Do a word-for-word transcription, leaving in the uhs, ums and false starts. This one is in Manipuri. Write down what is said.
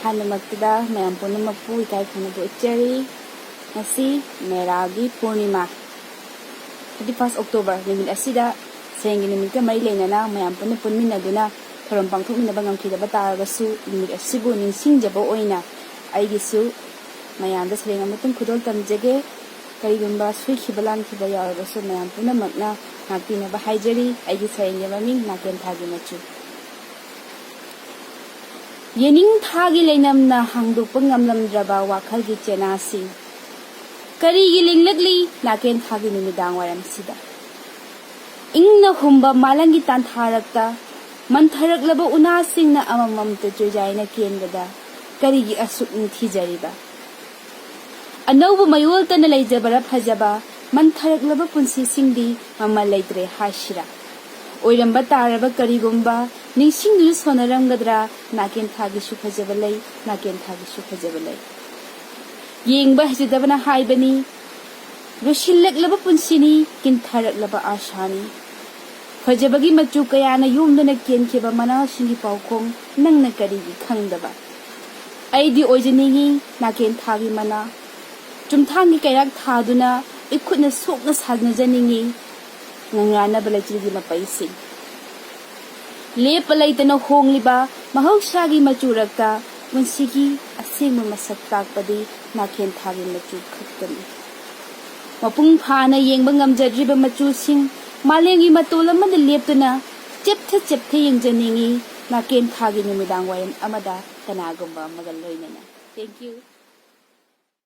ꯑꯍꯥꯟꯕꯃꯛꯇꯗ ꯃꯌꯥꯝ ꯄꯨꯝꯅꯃꯛꯄꯨ ꯏꯀꯥꯏ ꯈꯨꯝꯅꯕ ꯎꯠꯆꯔꯤ꯫ ꯉꯁꯤ ꯃꯦꯔꯥꯒꯤ ꯄꯨꯔꯅꯤꯃꯥ, thirty first October ꯅꯨꯃꯤꯠ ꯑꯁꯤꯗ ꯁꯦꯟꯒꯤ ꯅꯨꯃꯤꯠꯀ ꯃꯔꯤ ꯂꯩꯅꯅ ꯃꯌꯥꯝ ꯄꯨꯟꯅ ꯄꯨꯟꯃꯤꯟꯅꯗꯨꯅ ꯊꯧꯔꯝ ꯄꯥꯡꯊꯣꯛꯃꯤꯟꯅꯕ ꯉꯝꯈꯤꯗꯕ ꯇꯥꯔꯒꯁꯨ, ꯅꯨꯃꯤꯠ ꯑꯁꯤꯕꯨ ꯅꯤꯡꯁꯤꯡꯖꯕ ꯑꯣꯏꯅ ꯑꯩꯒꯤꯁꯨ ꯃꯌꯥꯝꯗ ꯁꯩꯔꯦꯡ ꯑꯃꯇꯪ ꯈꯨꯗꯣꯜ ꯇꯝꯖꯒꯦ꯫ ꯀꯔꯤꯒꯨꯝꯕ ꯁꯣꯏꯈꯤꯕ ꯂꯥꯟꯈꯤꯕ ꯌꯥꯎꯔꯕꯁꯨ ꯃꯌꯥꯝ ꯄꯨꯝꯅꯃꯛꯅ ꯉꯥꯛꯄꯤꯅꯕ ꯍꯥꯏꯖꯔꯤ꯫ ꯑꯩꯒꯤ ꯁꯩꯔꯦꯡꯒꯤ ꯃꯃꯤꯡ ꯅꯥꯀꯦꯟꯊꯥꯒꯤ ꯃꯆꯨ꯫ ꯌꯦꯅꯤꯡꯊꯥꯒꯤ ꯂꯩꯅꯝꯅ ꯍꯥꯡꯗꯣꯛꯄ ꯉꯝꯂꯝꯗ꯭ꯔꯕ ꯋꯥꯈꯜꯒꯤ ꯆꯦꯅꯥꯁꯤꯡ ꯀꯔꯤꯒꯤ ꯂꯦꯡꯂꯛꯂꯤ ꯅꯥꯀꯦꯟꯊꯥꯒꯤ ꯅꯨꯃꯤꯗꯥꯡ ꯋꯥꯏꯔꯝꯁꯤꯗ? ꯏꯪꯅ ꯍꯨꯝꯕ ꯃꯥꯂꯪꯒꯤ ꯇꯥꯟꯊꯥꯔꯛꯇ ꯃꯟꯊꯔꯛꯂꯕ ꯎꯅꯥꯁꯤꯡꯅ ꯑꯃꯃꯝꯇ ꯆꯣꯏꯖꯥꯏꯅ ꯀꯦꯟꯕꯗ ꯀꯔꯤꯒꯤ ꯑꯁꯨꯛ ꯅꯤꯡꯊꯤꯖꯔꯤꯕ? ꯑꯅꯧꯕ ꯃꯌꯣꯜꯇꯅ ꯂꯩꯖꯕꯔ ꯐꯖꯕ ꯃꯟꯊꯔꯛꯂꯕ ꯄꯨꯟꯁꯤꯁꯤꯡꯗꯤ ꯃꯃꯜ ꯂꯩꯇ꯭ꯔꯦ ꯍꯥꯏꯁꯤꯔꯥ? ꯑꯣꯏꯔꯝꯕ ꯇꯥꯔꯕ ꯀꯔꯤꯒꯨꯝꯕ ꯅꯤꯡꯁꯤꯡꯗꯨꯅ ꯁꯣꯟꯅꯔꯝꯒꯗ꯭ꯔꯥ? ꯅꯥꯀꯦꯟꯊꯥꯒꯤꯁꯨ ꯐꯖꯕ ꯂꯩ, ꯅꯥꯀꯦꯟꯊꯥꯒꯤꯁꯨ ꯐꯖꯕ ꯂꯩ꯫ ꯌꯦꯡꯕ ꯍꯩꯖꯗꯕꯅ ꯍꯥꯏꯕꯅꯤ, ꯂꯣꯏꯁꯤꯜꯂꯛꯂꯕ ꯄꯨꯟꯁꯤꯅꯤ, ꯀꯤꯟꯊꯔꯛꯂꯕ ꯑꯥꯁꯥꯅꯤ꯫ ꯐꯖꯕꯒꯤ ꯃꯆꯨ ꯀꯌꯥꯅ ꯌꯣꯝꯗꯨꯅ ꯀꯦꯟꯈꯤꯕ ꯃꯅꯥꯁꯤꯡꯒꯤ ꯄꯥꯎꯈꯣꯡ ꯅꯪꯅ ꯀꯔꯤꯒꯤ ꯈꯪꯗꯕ? ꯑꯩꯗꯤ ꯑꯣꯏꯖꯅꯤꯡꯏ ꯅꯥꯀꯦꯟꯊꯥꯒꯤ ꯃꯅꯥ, ꯆꯨꯝꯊꯥꯡꯒꯤ ꯀꯩꯔꯥꯛ ꯊꯥꯗꯨꯅ ꯏꯈꯨꯠꯅ ꯁꯣꯛꯅ ꯁꯥꯟꯅꯖꯅꯤꯡꯏ ꯉꯪꯔꯥꯅꯕ ꯂꯩꯆꯤꯜꯒꯤ ꯃꯄꯩꯁꯤꯡ꯫ ꯂꯦꯞꯄ ꯂꯩꯇꯅ ꯍꯣꯡꯂꯤꯕ ꯃꯍꯧꯁꯥꯒꯤ ꯃꯆꯨꯔꯛꯇ ꯄꯨꯟꯁꯤꯒꯤ ꯑꯁꯦꯡꯕ ꯃꯁꯛ ꯇꯥꯛꯄꯗꯤ ꯅꯥꯀꯦꯟꯊꯥꯒꯤ ꯃꯆꯨ ꯈꯛꯇꯅꯤ꯫ ꯃꯄꯨꯡ ꯐꯥꯅ ꯌꯦꯡꯕ ꯉꯝꯖꯗ꯭ꯔꯤꯕ ꯃꯆꯨꯁꯤꯡ ꯃꯥꯂꯦꯝꯒꯤ ꯃꯇꯣꯜ ꯑꯃꯗ ꯂꯦꯞꯇꯨꯅ ꯆꯦꯞꯊ ꯆꯦꯞꯊ ꯌꯦꯡꯖꯅꯤꯡꯏ ꯅꯥꯀꯦꯟꯊꯥꯒꯤ ꯅꯨꯃꯤꯗꯥꯡ ꯋꯥꯏꯔꯝ ꯑꯃꯗ ꯀꯅꯥꯒꯨꯝꯕ ꯑꯃꯒ ꯂꯣꯏꯅꯅ꯫ Thank you.